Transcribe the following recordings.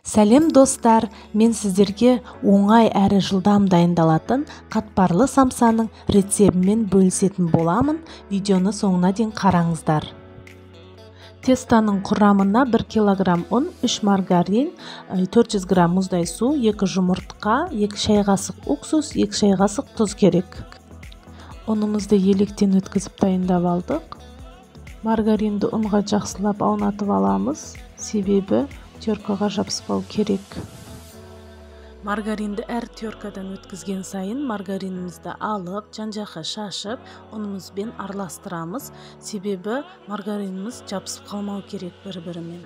Сәлем достар, мен сіздерге оңай әрі жылдам дайындалатын қатпарлы самсаның рецебімен бөлісетін боламын. Видеоны соңына дейін қараңыздар. Тестаның құрамына 1 килограмм ұн, 3 маргарин, 400 грамм мұздай су, 2 жұмыртқа, 2 шай қасық уксус, 2 шай қасық тұз керек. Ұнымызды електен өткізіп дайындап алдық. Маргаринді ұнға жақсылап аунатып аламыз, себебі теркаға жабыспау керек. Маргаринді әр теркадан өткізген сайын маргаринімізді алып, жан-жаққа шашып, ұнымызбен араластырамыз, себебі маргариніміз жабысып қалмау керек бір-бірімен.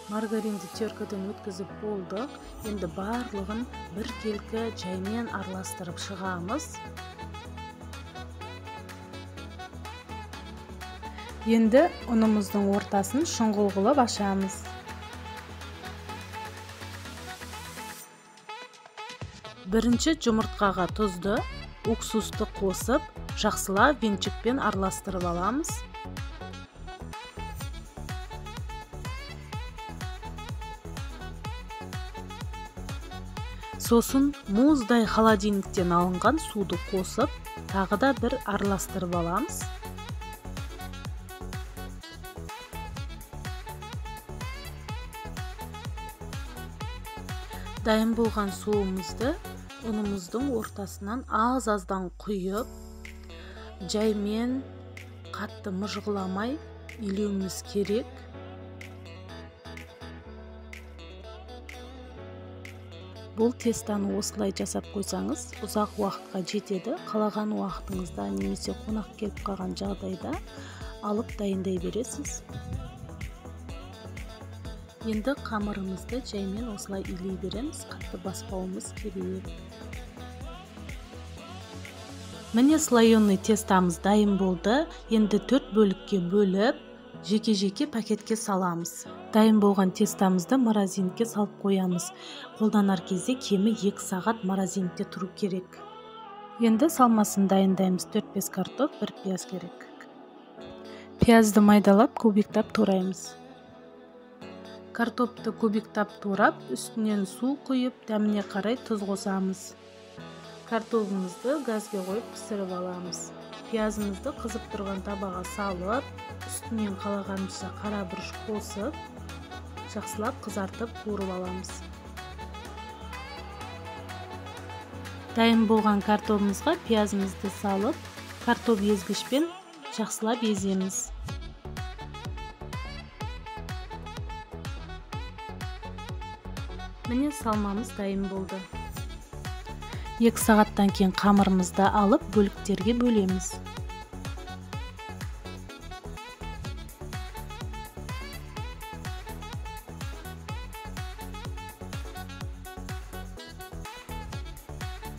Маргаринді теркадан өткізіп болдық. Енді барлығын біркелкі жаймен араластырып шығамыз. Енді ұнымыздың ортасын шұңғыл қылып ашамыз. Бірінші жұмыртқаға тұзды, уксусты қосып, жақсылап венчикпен араластырып аламыз. Сосын мұздай холодильниктен алынған суды қосып, тағы да бір араластырып аламыз. Дайын болған суымызды ұнымыздың ортасынан аз-аздан құйып, жаймен қатты мыжғыламай илеуіміз керек. Бұл тестаны осылай жасап қойсаңыз, ұзақ уақытқа жетеді. Қалаған уақытыңызда немесе қонақ келіп қалған жағдайда алып дайындай бересіз. Енді қамырымызды жаймен осылай илей береміз, қатты баспауымыз керек. Міне слоеный тестамыз дайын болды. Енді 4 бөлікке бөліп, жеке-жеке пакетке саламыз. Дайын болған тестамызды морозильникке салып қоямыз. Қолданар кезде кемі 2 сағат морозильникте тұру керек. Енді салмасын дайындаймыз. 4-5 картоп, 1 пияз керек. Пиязды майдалап, кубиктап тураймыз. Картопты кубиктап турап, үстінен су құйып, дәміне қарай тұз қосамыз. Картобымызды газге қойып пісіріп аламыз. Пиязымызды қызып тұрған табаға салып, үстінен қалағанымызша қара бұрыш қосып, жақсылап қызартып қуырып аламыз. Дайын болған картобымызға пиязымызды салып, картоп езгішпен жақсылап еземіз. Міне салмамыз дайын болды. 2 сағаттан кейін қамырымызды алып бөліктерге бөлеміз.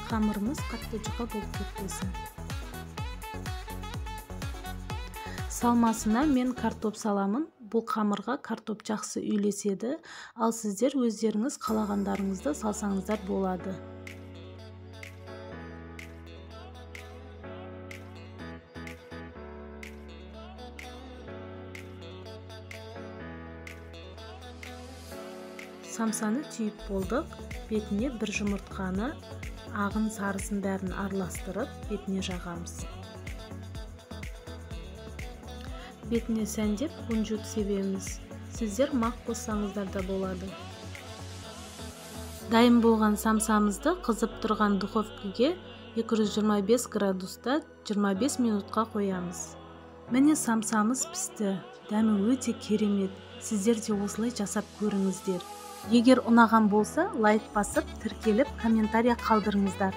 Қамырымыз қатты жұқа болып кетпесін. Салмасына мен картоп саламын. Бұл қамырға картоп жақсы үйлеседі, ал сіздер өздеріңіз қалағандарыңызды салсаңыздар болады. Самсаны түйіп болдық. Бетіне бір жұмыртқаны, ағын сарысын бәрін араластырып, бетіне жағамыз. Бетіне сәндеп кунжут себеміз. Сіздер мақ қоссаңыздар да болады. Дайын болған самсамызды қызып тұрған духовкаге 225 градуста 25 минутқа қоямыз. Міне самсамыз пісті. Дәмі өте керемет. Сіздер де осылай жасап көріңіздер. Егер ұнаған болса, лайк басып, тіркеліп, комментария қалдырыңыздар.